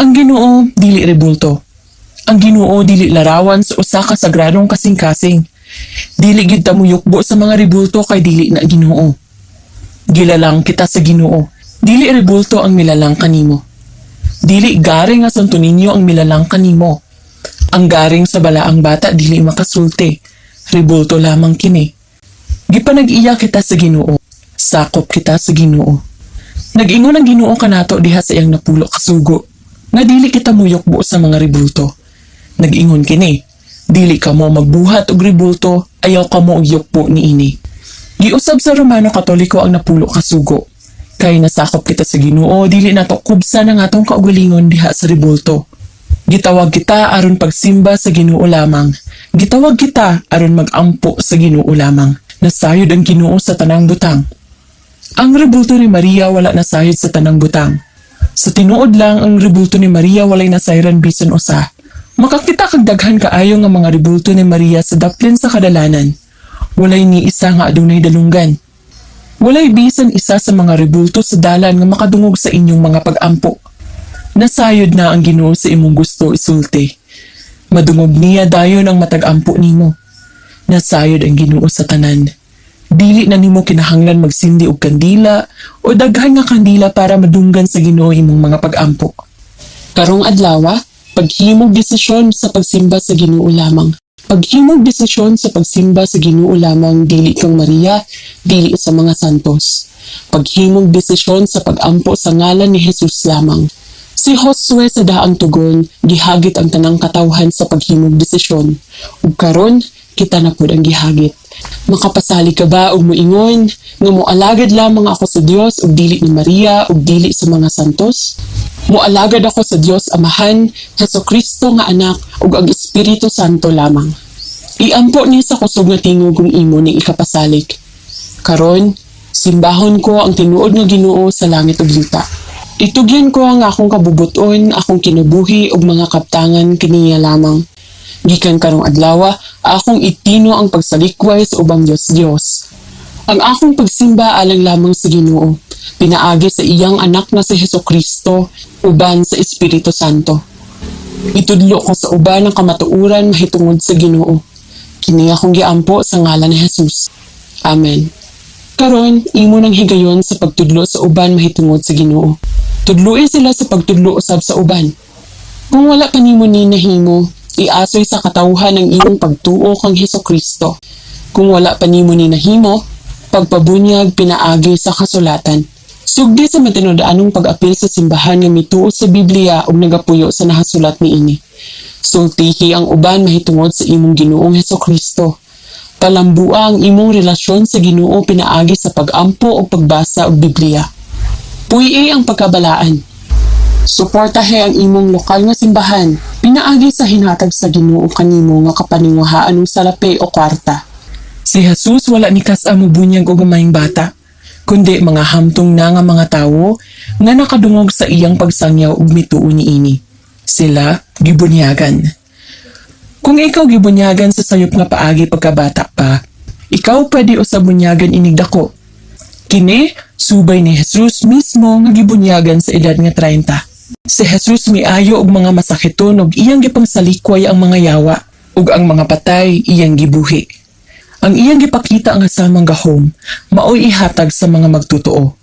Ang Ginoo dili rebulto. Ang Ginoo dili larawan sa usa ka sagradong kasing-kasing. Dili gid ta moyukbo sa mga rebulto kay dili na Ginoo. Gilalang kita sa Ginoo. Dili rebulto ang milalang kanimo. Dili garing nga Santo Niño ang milalang kanimo. Ang garing sa balaang bata dili makasulti. Rebulto lamang kini. Gipanag-iya kita sa Ginoo. Sakop kita sa Ginoo. Nag-ingon ang Ginoo kanato diha sa iyang 10 ka sugo nga dili kita muyukbo sa mga rebulto. Nag-ingon kini, dili kamo magbuhat og rebulto, ayaw kamo og yukbo niini. Giusab sa Romano Katoliko ang 10 ka sugo. Kay nasakop kita sa Ginoo, dili nato kubsan ang atong kaugalingon diha sa rebulto. Gitawag kita aron pagsimba sa Ginoo lamang. Gitawag kita aron magampo sa Ginoo lamang. Nasayod ang Ginoo sa tanang butang. Ang rebulto ni Maria wala nasayod sa tanang butang. Sa tinuod lang, ang rebulto ni Maria walay nasayran bisan usa. Makakita kag daghan kaayo nga mga rebulto ni Maria sa daplin sa kadalanan. Walay ni isa nga adunay dalunggan. Walay bisan isa sa mga rebulto sa dalan nga makadungog sa inyong mga pag-ampo. Nasayod na ang Ginoo sa imong gusto isulti. Madungog niya dayon ang matag ampo nimo. Nasayod ang Ginoo sa tanan. Dili na nimo kinahanglan magsindi og kandila o daghan nga kandila para madunggan sa Ginoo imong mga pag-ampo. Karong adlaw, paghimog desisyon sa pagsimba sa Ginoo lamang. Paghimog desisyon sa pagsimba sa Ginoo lamang, dili kang Maria, dili sa mga santos. Paghimog desisyon sa pagampo sa ngalan ni Jesus lamang. Si Josue sa Daang Tugon, gihagit ang tanang katawhan sa paghimog desisyon. Ug karon, kita na pud ang gihagit. Makapasalig ka ba og moingon nga moalagad lamang ako sa Dios ug dili ni Maria ug dili sa mga santos? Moalagad ako sa Dios Amahan, Hesus Kristo nga anak ug ang Espiritu Santo lamang. Iampo ni sa kusog nga tingog kung imo ning ikapasalig. Karon, simbahon ko ang tinuod nga Ginoo sa langit ug yuta. Itugyan ko ang akong kabubuton, akong kinabuhi ug mga kaptangan kaniya lamang. Gikan karong adlaw, akong itino ang pagsalikway sa ubang Diyos-Diyos. Ang akong pagsimba alang lamang sa Ginoo, pinaagi sa iyang anak na si Heso Kristo, uban sa Espiritu Santo. Itudlo ko sa uban ang kamatuoran mahitungod sa Ginoo. Kini akong giampo sa ngalan ni Jesus. Amen. Karon, imo nang higayon sa pagtudlo sa uban mahitungod sa Ginoo. Tudloi sila sa pagtudlo usab sa uban. Kung wala pa nimo ni nahimo, iasoy sa katawhan ang imong pagtuo kang Heso Kristo. Kung wala pa nimo ni nahimo, pagpabunyag pinaagi sa kasulatan. Sugdi sa matinud-anong pag-apil sa simbahan nga mituo sa Biblia ug nagapuyo sa nahasulat niini. Sultihi ang uban mahitungod sa imong Ginoong Heso Kristo. Palambua ang imong relasyon sa Ginoo pinaagi sa pag-ampo o pagbasa og Biblia. Puy-i ang pagkabalaan. Suportahe ang imong lokal nga simbahan pinaagi sa hinatag sa Ginoo kanimo nga kapaninguhaan og salapi o kwarta. Si Jesus wala ni kas-a mobunyag og gamayng bata, kundi mga hamtong na nga mga tawo nga nakadungog sa iyang pagsangyaw ug mituo niini. Sila gibunyagan. Kung ikaw gibunyagan sa sayop nga paagi pagkabata pa, ikaw pwede usab bunyagan inig dako. Kini subay ni Jesus mismo nga gibunyagan sa edad nga 30. Si Jesus miayo og mga masakiton ug iyang gipangsalikway ang mga yawa ug ang mga patay iyang gibuhi. Ang iyang gipakita nga samang gahom maoy ihatag sa mga magtotoo.